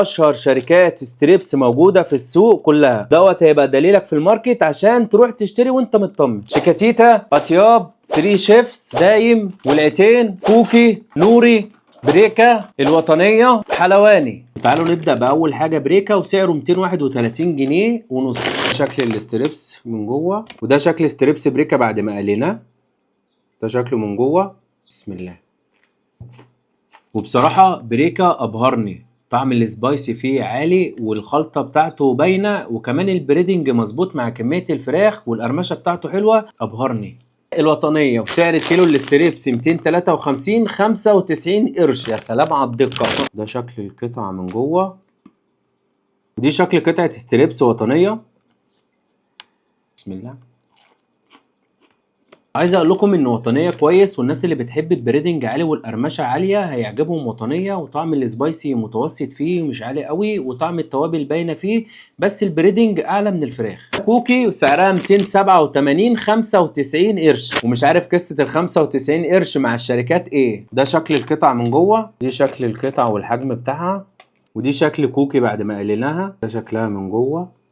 اشهر شركات strips موجودة في السوق كلها. دوت هيبقى دليلك في ال market عشان تروح تشتري وانت مطمن. شيكاتيتا، اطياب، 3 شيفs، دايم، ولعتين، كوكي، نوري، بريكا، الوطنية، حلواني. تعالوا نبدأ بأول حاجة بريكا، وسعره 231 جنيه ونص. شكل ال strips من جوه، وده شكل strips بريكا بعد ما قليناه، ده شكله من جوه. بسم الله. وبصراحة بريكا أبهرني، طعم ال spicy فيه عالي والخلطة بتاعته باينة، وكمان ال breading مظبوط مع كمية الفراخ، والقرمشة بتاعته حلوة، أبهرني. الوطنية وسعر الكيلو ال strips 253 95 قرش. يا سلام على الدقة. ده شكل القطعة من جوه، ودي شكل قطعة strips وطنية. بسم الله. عايز اقول لكم ان وطنية كويس، والناس اللي بتحب ال breading عالي والقرمشه عالية هيعجبهم وطنية، وطعم ال spicy متوسط فيه مش عالي قوي، وطعم التوابل باينة فيه، بس ال breading اعلى من الفراخ. كوكي وسعرها 287 95 قرش، ومش عارف قصة ال 95 قرش مع الشركات ايه. ده شكل القطع من جوه، دي شكل القطع والحجم بتاعها، ودي شكل كوكي بعد ما قليناها، ده شكلها من جوه.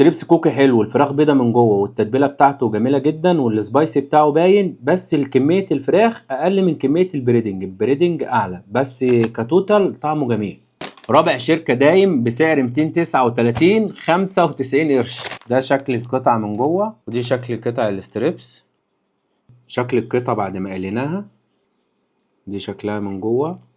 strips كوكي حلو، الفراخ بيضة من جوه والتتبيله بتاعته جميلة جدا، وال spicy بتاعه باين، بس كمية الفراخ اقل من كمية ال breading، ال breading اعلى، بس ك total طعمه جميل. رابع شركة دايم بسعر 239 95 قرش. ده شكل القطعة من جوه، ودي شكل قطع ال strips، شكل القطعة بعد ما قليناها، دي شكلها من جوه.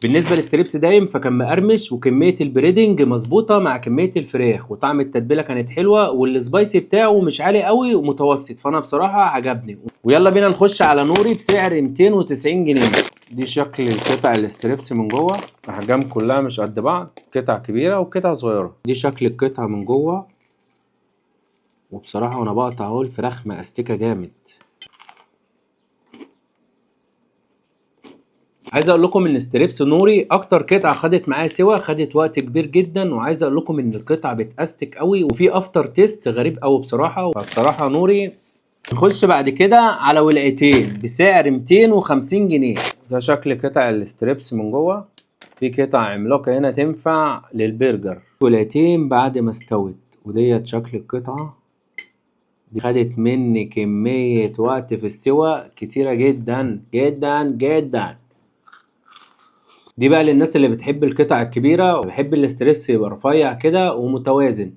بالنسبة لل strips دايم فكان مقرمش، وكمية ال breading مظبوطة مع كمية الفراخ، وطعم التتبيله كانت حلوة، وال spicy بتاعه مش عالي قوي ومتوسط، فانا بصراحة عجبني. ويلا بينا نخش على نوري بسعر 290 جنيه. دي شكل قطع ال strips من جوه، احجام كلها مش قد بعض، قطع كبيرة وقطع صغيرة. دي شكل القطعة من جوه، وبصراحة وانا بقطع اهو الفراخ مأستكه جامد. عايز اقول لكم ان strips نوري اكتر قطعه خدت معايا سوا، خدت وقت كبير جدا، وعايز اقول لكم ان القطعة بتأستك قوي، وفي after taste غريب قوي بصراحة. فبصراحة نوري. نخش بعد كده على ولعتين بسعر 250 جنيه. ده شكل قطع ال strips من جوه، في قطع عملاقة هنا تنفع للبرجر. ولعتين بعد ما استوت، وديت شكل القطعة. دي خدت مني كمية وقت في السوا كتيرة جدا جدا جدا. دي بقى للناس اللي بتحب القطع الكبيرة وبحب ال strips يبقى رفيع كده ومتوازن.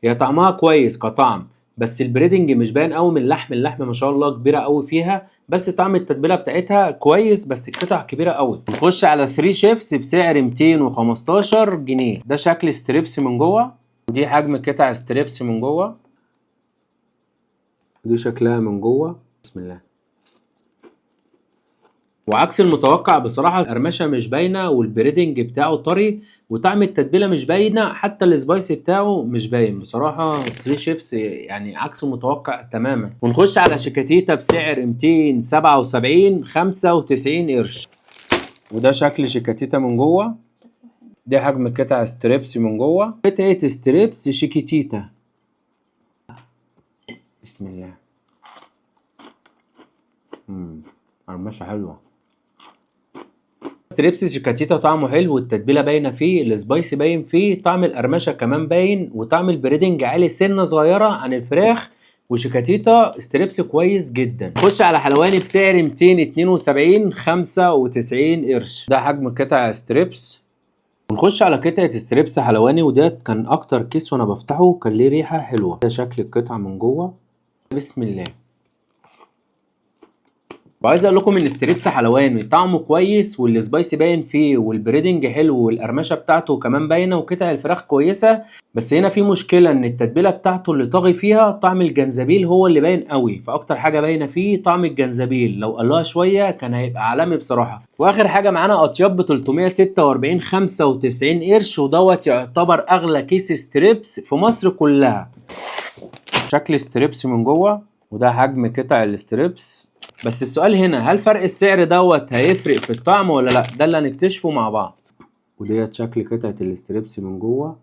هي طعمها كويس كطعم، بس ال breading مش باين قوي من اللحم، اللحم ما شاء الله كبيرة قوي فيها، بس طعم التتبيله بتاعتها كويس، بس القطع كبيرة قوي. نخش على 3 شيفs بسعر 215 جنيه. ده شكل strips من جوه، ودي حجم قطع strips من جوه، ودي شكلها من جوه. بسم الله. وعكس المتوقع بصراحة القرمشه مش باينة، وال breading بتاعه طري، وطعم التتبيله مش باينة، حتى ال spicy بتاعه مش باين بصراحة. 3 شيفs يعني عكس المتوقع تماما. ونخش على شيكاتيتا بسعر 277 95 قرش. وده شكل شيكاتيتا من جوه، دي حجم قطع strips من جوه، قطعه strips شيكاتيتا. بسم الله. قرمشه حلوة. strips شيكاتيتا طعمه حلو، والتتبيله باينة فيه، ال spicy باين فيه، طعم القرمشه كمان باين، وطعم ال breading عالي سنة صغيرة عن الفراخ. وشيكاتيتا strips كويس جدا. خش على حلواني بسعر 272 95 قرش. ده حجم قطع strips. ونخش على قطعه strips حلواني، وده كان اكتر كيس وانا بفتحه كان ليه ريحه حلوة. ده شكل القطعة من جوه. بسم الله. وعايز اقول لكم ان strips حلواني طعمه كويس، وال spicy باين فيه، وال breading حلو، والقرمشه بتاعته كمان باينة، وقطع الفراخ كويسة. بس هنا في مشكلة ان التتبيله بتاعته اللي طاغي فيها طعم الجنزبيل هو اللي باين قوي، فاكتر حاجة باينة فيه طعم الجنزبيل، لو قلوها شوية كان هيبقى عالمي بصراحة. واخر حاجة معانا اطياب ب 346 95 قرش، ودوت يعتبر اغلى كيس strips في مصر كلها. شكل strips من جوه، وده حجم قطع ال strips. بس السؤال هنا، هل فرق السعر دوت هيفرق في الطعم ولا لا؟ ده اللي هنكتشفه مع بعض. وديت شكل قطعة ال strips من جوه.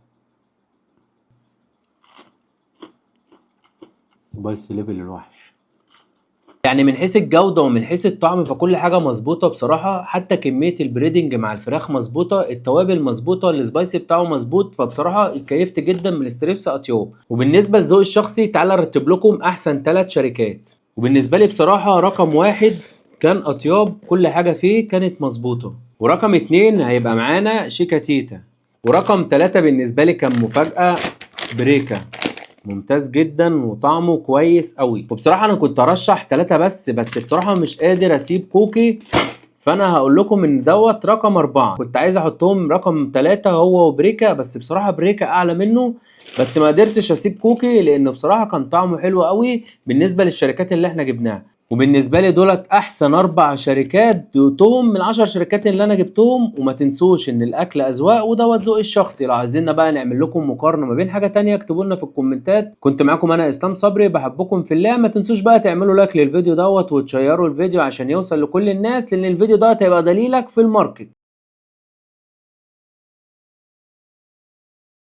spicy level الوحش. يعني من حيث الجودة ومن حيث الطعم فكل حاجة مظبوطة بصراحة، حتى كمية ال breading مع الفراخ مظبوطة، التوابل مظبوطة، ال spicy بتاعه مظبوط. فبصراحة اتكيفت جدا من ال strips اطياب. وبالنسبة للذوق الشخصي تعالى ارتب لكم احسن 3 شركات. وبالنسبة لي بصراحة رقم 1 كان اطياب، كل حاجة فيه كانت مظبوطة. ورقم 2 هيبقى معانا شيكاتيتا. ورقم 3 بالنسبة لي كان مفاجأة، بريكا، ممتاز جدا وطعمه كويس قوي. وبصراحة انا كنت ارشح 3 بس بصراحة مش قادر اسيب كوكي، فانا هقول لكم ان دوت رقم 4. كنت عايز احطهم رقم 3 هو وبريكا، بس بصراحة بريكا اعلى منه، بس ما قدرتش اسيب كوكي لانه بصراحة كان طعمه حلو قوي بالنسبة للشركات اللي احنا جبناها. وبالنسبة لي دولت احسن 4 شركات دوقتهم من 10 شركات اللي انا جبتهم. وما تنسوش ان الاكل اذواق ودوت ذوقي الشخصي. لو عايزيننا بقى نعمل لكم مقارنة ما بين حاجة تانية اكتبوا لنا في الكومنتات. كنت معاكم انا اسلام صبري، بحبكم في الله. ما تنسوش بقى تعملوا like للفيديو دوت وتشيروا الفيديو عشان يوصل لكل الناس، لان الفيديو دوت هيبقى دليلك في ال market.